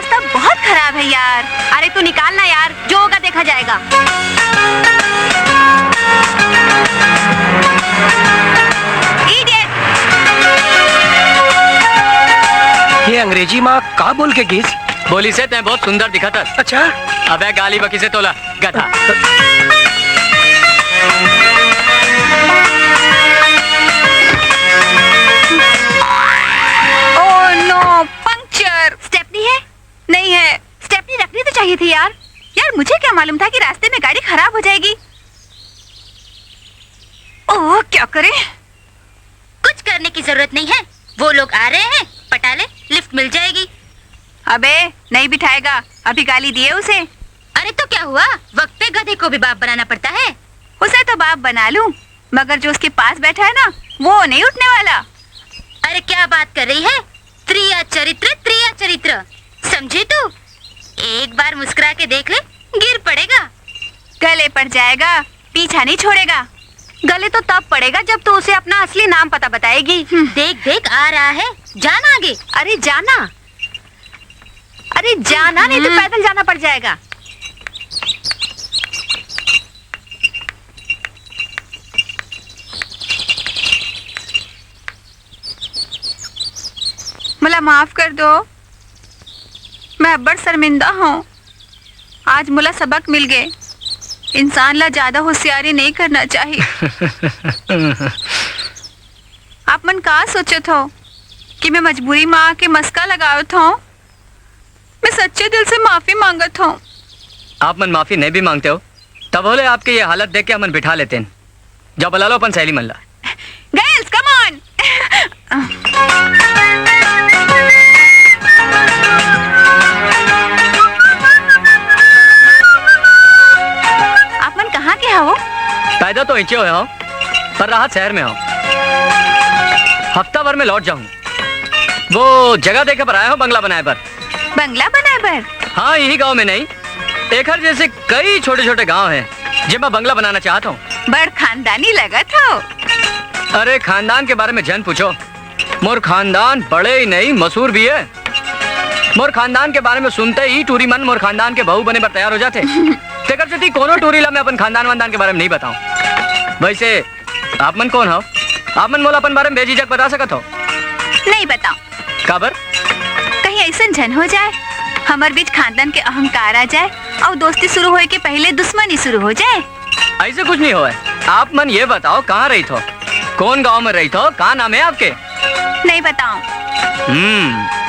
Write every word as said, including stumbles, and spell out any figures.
रास्ता बहुत खराब है यार। अरे तू निकाल ना यार, जो होगा देखा जाएगा। Idiot! ये अंग्रेजी माँ का बोल के गिस? बोलिस हे, तैं बहुत सुंदर दिखत हस। अच्छा। अबे गाली बकिस हे तोला, गधा। Oh no, puncture! स्टेपनी है? नहीं है। स्टेपनी रखनी तो चाहिए थी यार। यार, मुझे क्या मालूम था कि रास्ते में गाड़ी खराब हो जाएगी। ओह, क्या करें? कुछ करने की जरूरत नहीं है, वो लोग आ रहे हैं, पटा ले, लिफ्ट मिल जाएगी। अबे, नहीं बिठाएगा, अभी गाली दिए उसे। अरे तो क्या हुआ, वक्त पे गधे को भी बाप बनाना पड़ता है। उसे तो बाप बना लूं, मगर जो उसके पास बैठा है ना, वो नहीं उठने वाला। अरे क्या बात कर रही है, त्रिया चरित्र, त्रिया चरित्र, समझी तू? एक बार मुस्कुरा के देख ले, गिर पड़ेगा। गले पड़ जाएगा, पीछा नहीं छोड़ेगा। गले तो तब पड़ेगा जब तू उसे अपना असली नाम पता बताएगी। हम्म। देख देख, आ रहा है, जाना आगे। अरे जाना, अरे जाना, नहीं तो हम्म। पैदल जाना पड़ जाएगा। मला माफ कर दो, मैं अब्बड़ शर्मिंदा हूँ। आज मोला सबक मिल गए, इंसान ला ज्यादा होशियारी नहीं करना चाहिए। आप मन का सोचत हो कि मैं मजबूरी में आके मस्का लगावत हूँ? मैं सच्चे दिल से माफी मांगत हूँ। आप मन माफी नहीं भी मांगते हो, तब होले आपके ये हालत देख के हमन बिठा लेते हैं। जाओ बुला लो अपन सहेली मन ला। Girls, come on! आप मन कहाँ के हवो? पैदा तो इचे हुए हो, पर राहत शहर में हो। हफ्ता भर में लौट जाऊंगा। वो जगह देखे पर आया हूँ, बंगला बनाए पर। बंगला बनाए पर? हाँ, यही गांव में नहीं, एकर जैसे कई छोटे-छोटे गांव हैं, जेमा बंगला बनाना चाहत हूँ। बड़ खानदानी लगत हो। अरे, खानदान के बारे में जन पूछो, मोर खानदान बड़े ही नहीं, मशहूर भी है। मोर खानदान के बारे में सुनते ही टूरी मन मोर खानदान के बहू बने बर तैयार हो जाते। तेकर सेती कोनो टूरी ला मैं अपन खानदान वानदान के बारे में नहीं बताऊं। वैसे आप मन कौन हो? आप मन मोला अपन बारे में बेझिझक बता सकत हो? नहीं बताऊं। काबर? कहीं ऐसन झन हो जाए, हमर बीच खानदान के अहंकार आ जाए और दोस्ती शुरू होए के पहले दुश्मनी शुरू हो जाए। ऐसे कुछ नहीं होए। आप मन ये बताओ, कहाँ रहिथो? कौन गांव में रहिथो? का नाम है आपके? नहीं बताऊं। हम्म,